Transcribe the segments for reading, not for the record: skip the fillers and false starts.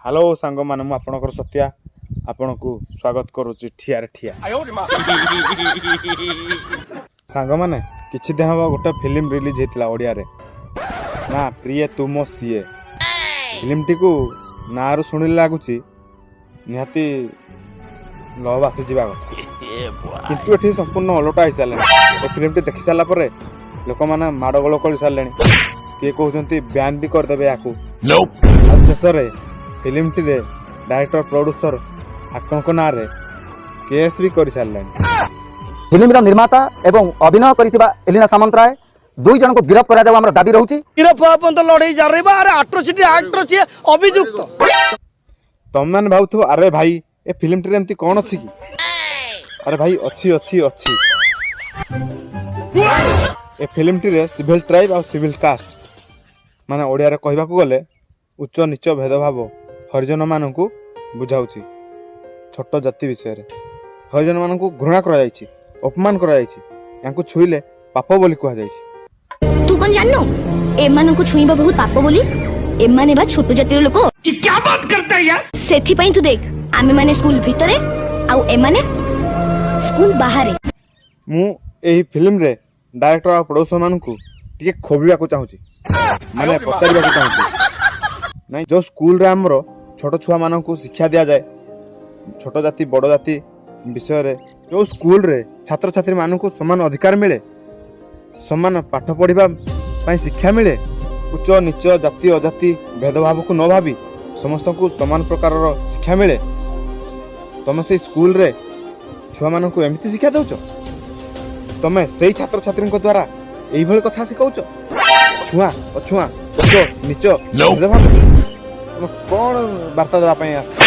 Hello ସାଙ୍ଗମାନେ, ମୁଁ ଆପଣଙ୍କର ସତ୍ୟା ଆପଣଙ୍କୁ ସ୍ୱାଗତ କରୁଛି ଠିଆରେ ଠିଆ। ସାଙ୍ଗମାନେ, କିଛି ଦିନ ହେବ ଗୋଟେ ଫିଲ୍ମ ରିଲିଜ୍ ହେଇଥିଲା ଓଡ଼ିଆରେ ନା ପ୍ରିୟେ ତୁମ ସିଏ। ଫିଲ୍ମଟିକୁ ନାଁରୁ ଶୁଣିଲେ ଲାଗୁଛି ନିହାତି ଲଭ୍ ଆସିଯିବା କଥା, କିନ୍ତୁ ଏଠି ସମ୍ପୂର୍ଣ୍ଣ ଓଲଟା ହେଇସାରିଲାଣି। ଏ ଫିଲ୍ମଟି ଦେଖି ସାରିଲା ପରେ ଲୋକମାନେ ମାଡ଼ଗୋଳ କରିସାରିଲେଣି, କିଏ କହୁଛନ୍ତି ବ୍ୟାନ୍ ବି କରିଦେବେ ୟାକୁ। ଆଉ ଶେଷରେ ଫିଲ୍ମଟିରେ ଡାଇରେକ୍ଟର, ପ୍ରଡ୍ୟୁସର ଆକ୍ଟରଙ୍କ ନାଁରେ କେସ୍ ବି କରିସାରିଲେଣି। ଫିଲ୍ମର ନିର୍ମାତା ଏବଂ ଅଭିନୟ କରିଥିବା ଏଲିନା ସାମନ୍ତରାୟ ଦୁଇ ଜଣଙ୍କୁ ଗିରଫ କରାଯାଉ, ଆମର ଦାବି ରହୁଛି। ଗିରଫ ହେବା ପର୍ଯ୍ୟନ୍ତ ଲଢେଇ ଜାରି ରହିବ। ଆରେ, ଆଟ୍ରୋସିଟି ଆକ୍ଟର ସିଏ ଅଭିଯୁକ୍ତ। ତମେମାନେ ଭାବୁଥିବ, ଆରେ ଭାଇ, ଏ ଫିଲ୍ମଟିରେ ଏମିତି କ'ଣ ଅଛି କି? ଆରେ ଭାଇ, ଅଛି ଅଛି ଅଛି। ଏ ଫିଲ୍ମଟିରେ ସିଭିଲ ଟ୍ରାଇବ୍ ଆଉ ସିଭିଲ କାଷ୍ଟ, ମାନେ ଓଡ଼ିଆରେ କହିବାକୁ ଗଲେ ଉଚ୍ଚ ନିଚ ଭେଦଭାବ ହରିଜନମାନଙ୍କୁ ବୁଝାଉଛି। ଛୋଟ ଜାତି ବିଷୟରେ ହରିଜନମାନଙ୍କୁ ଘୃଣା କରାଯାଇଛି, ଅପମାନ କରାଯାଇଛି, ୟାଙ୍କୁ ଛୁଇଁଲେ ପାପ ବୋଲି କୁହାଯାଇଛି। ତୁ କଣ ଜାଣିନୁ ଏମାନଙ୍କୁ ଛୁଇଁବା ବହୁତ ପାପ ବୋଲି? ଏମାନେ ବା ଛୋଟ ଜାତିର ଲୋକ। ସେଥିପାଇଁ ତୁ ଦେଖ, ଆମେ ମାନେ ସ୍କୁଲ ଭିତରେ ଆଉ ଏମାନେ ସ୍କୁଲ ବାହାରେ। ମୁଁ ଏହି ଫିଲ୍ମରେ ଡାଇରେକ୍ଟର ଆଉ ପ୍ରଡ୍ୟୁସରମାନଙ୍କୁ ଟିକେ ଖୋବିବାକୁ ଚାହୁଁଛି, ମାନେ ପଚାରିବାକୁ ଚାହୁଁଛି। ନାଇଁ, ଯେଉଁ ସ୍କୁଲରେ ଆମର ଛୋଟ ଛୁଆମାନଙ୍କୁ ଶିକ୍ଷା ଦିଆଯାଏ ଛୋଟ ଜାତି ବଡ଼ ଜାତି ବିଷୟରେ, ଯେଉଁ ସ୍କୁଲରେ ଛାତ୍ରଛାତ୍ରୀମାନଙ୍କୁ ସମାନ ଅଧିକାର ମିଳେ, ସମାନ ପାଠ ପଢ଼ିବା ପାଇଁ ଶିକ୍ଷା ମିଳେ, ଉଚ୍ଚ ନିଚ ଜାତି ଅଜାତି ଭେଦଭାବକୁ ନ ଭାବି ସମସ୍ତଙ୍କୁ ସମାନ ପ୍ରକାରର ଶିକ୍ଷା ମିଳେ, ତମେ ସେଇ ସ୍କୁଲରେ ଛୁଆମାନଙ୍କୁ ଏମିତି ଶିକ୍ଷା ଦେଉଛ? ତମେ ସେଇ ଛାତ୍ରଛାତ୍ରୀଙ୍କ ଦ୍ୱାରା ଏଇଭଳି କଥା ଶିଖାଉଛ, ଛୁଆଁ ଅଛୁଆଁ, ଉଚ୍ଚ ନିଚ ଭେଦଭାବ? ତମେ କ'ଣ ବାର୍ତ୍ତା ଦେବା ପାଇଁ ଆସିଛ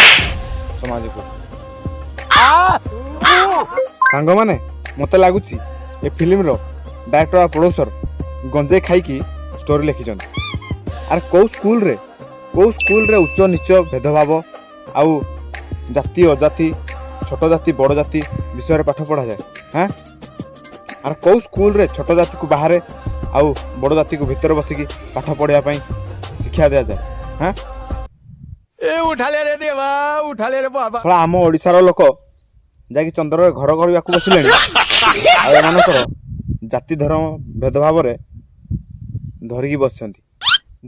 ସମାଜକୁ? ସାଙ୍ଗମାନେ, ମୋତେ ଲାଗୁଛି ଏ ଫିଲ୍ମର ଡାଇରେକ୍ଟର ଆଉ ପ୍ରଡ୍ୟୁସର ଗଞ୍ଜେଇ ଖାଇକି ଷ୍ଟୋରି ଲେଖିଛନ୍ତି। ଆରେ, କେଉଁ ସ୍କୁଲରେ ଉଚ୍ଚ ନିଚ ଭେଦଭାବ ଆଉ ଜାତି ଅଜାତି, ଛୋଟ ଜାତି ବଡ଼ ଜାତି ବିଷୟରେ ପାଠ ପଢ଼ାଯାଏ? ହାଁ, ଆରେ, କେଉଁ ସ୍କୁଲରେ ଛୋଟ ଜାତିକୁ ବାହାରେ ଆଉ ବଡ଼ ଜାତିକୁ ଭିତରେ ବସିକି ପାଠ ପଢ଼ିବା ପାଇଁ ଶିକ୍ଷା ଦିଆଯାଏ? ହାଁ, ଶଳା, ଆମ ଓଡ଼ିଶାର ଲୋକ ଯାଇକି ଚନ୍ଦ୍ରରେ ଘର କରିବାକୁ ବସିଲେଣି ଆଉ ଏମାନଙ୍କର ଜାତି ଧର୍ମ ଭେଦଭାବରେ ଧରିକି ବସିଛନ୍ତି,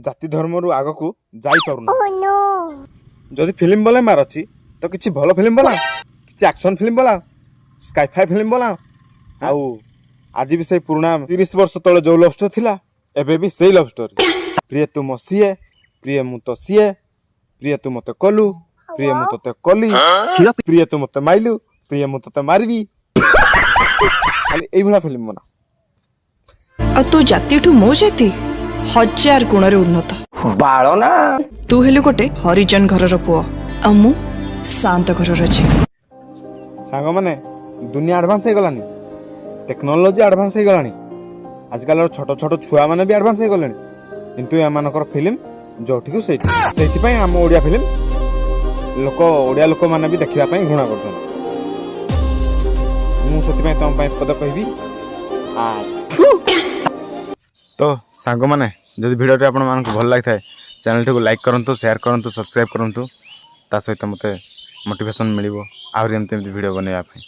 ଜାତି ଧର୍ମରୁ ଆଗକୁ ଯାଇପାରୁନା। ଯଦି ଫିଲ୍ମ ବନେଇବାର ଅଛି ତ କିଛି ଭଲ ଫିଲ୍ମ ବନାଅ, କିଛି ଆକ୍ସନ୍ ଫିଲ୍ମ ବନାଅ, ସ୍କାଇଫାଇ ଫିଲ୍ମ ବନାଅ। ଆଉ ଆଜି ବି ସେଇ ପୁରୁଣା 30 ବର୍ଷ ତଳେ ଯୋଉ ଲଭ୍ ଷ୍ଟୋରି ଥିଲା, ଏବେ ବି ସେଇ ଲଭ୍ ଷ୍ଟୋରି। ପ୍ରିୟ ତୁମ ସିଏ, ପ୍ରିୟ ମୁଁ ତ ସିଏ, ପ୍ରିୟ ତୁ ମତେ କଲୁ, ପ୍ରିୟ ମୁଁ ତତେ କଲି, ପ୍ରିୟ ତୁ ମତେ ମାଇଲୁ, ପ୍ରିୟ ମୁଁ ତତେ ମାରିବି, ଖାଲି ଏଇଭଳିଆ ଫିଲ୍ମ ବନା। ଆଉ ତୋ ଜାତିଠୁ ମୋ ଜାତି ହଜାର ଗୁଣରେ ଉନ୍ନତ। ବାଳ ନା। ତୁ ହେଲୁ ଗୋଟେ ହରିଜନ ଘରର ପୁଅ ଆଉ ମୁଁ ସାଆନ୍ତ ଘରର ଝିଅ। ସାଙ୍ଗମାନେ, ଦୁନିଆ ଆଡଭାନ୍ସ ହେଇଗଲାଣି, ଟେକ୍ନୋଲୋଜି ଆଡଭାନ୍ସ ହେଇଗଲାଣି, ଆଜିକାଲିର ଛୋଟ ଛୋଟ ଛୁଆମାନେ ବି ଆଡଭାନ୍ସ ହେଇଗଲେଣି, କିନ୍ତୁ ଏମାନଙ୍କର ଫିଲ୍ମ ଯୋଉଠିକୁ ସେଇଠି। ସେଇଥିପାଇଁ ଆମ ଓଡ଼ିଆ ଫିଲ୍ମ ଲୋକ, ଓଡ଼ିଆ ଲୋକମାନେ ବି ଦେଖିବା ପାଇଁ ଘୃଣା କରୁଛନ୍ତି। ମୁଁ ସେଥିପାଇଁ ତମ ପାଇଁ ପଦ କହିବି ଆ ତ। ସାଙ୍ଗମାନେ, ଯଦି ଭିଡ଼ିଓଟି ଆପଣମାନଙ୍କୁ ଭଲ ଲାଗିଥାଏ, ଚ୍ୟାନେଲଟିକୁ ଲାଇକ୍ କରନ୍ତୁ, ସେୟାର କରନ୍ତୁ, ସବସ୍କ୍ରାଇବ୍ କରନ୍ତୁ। ତା ସହିତ ମୋତେ ମୋଟିଭେସନ୍ ମିଳିବ ଆହୁରି ଏମିତି ଏମିତି ଭିଡ଼ିଓ ବନେଇବା ପାଇଁ।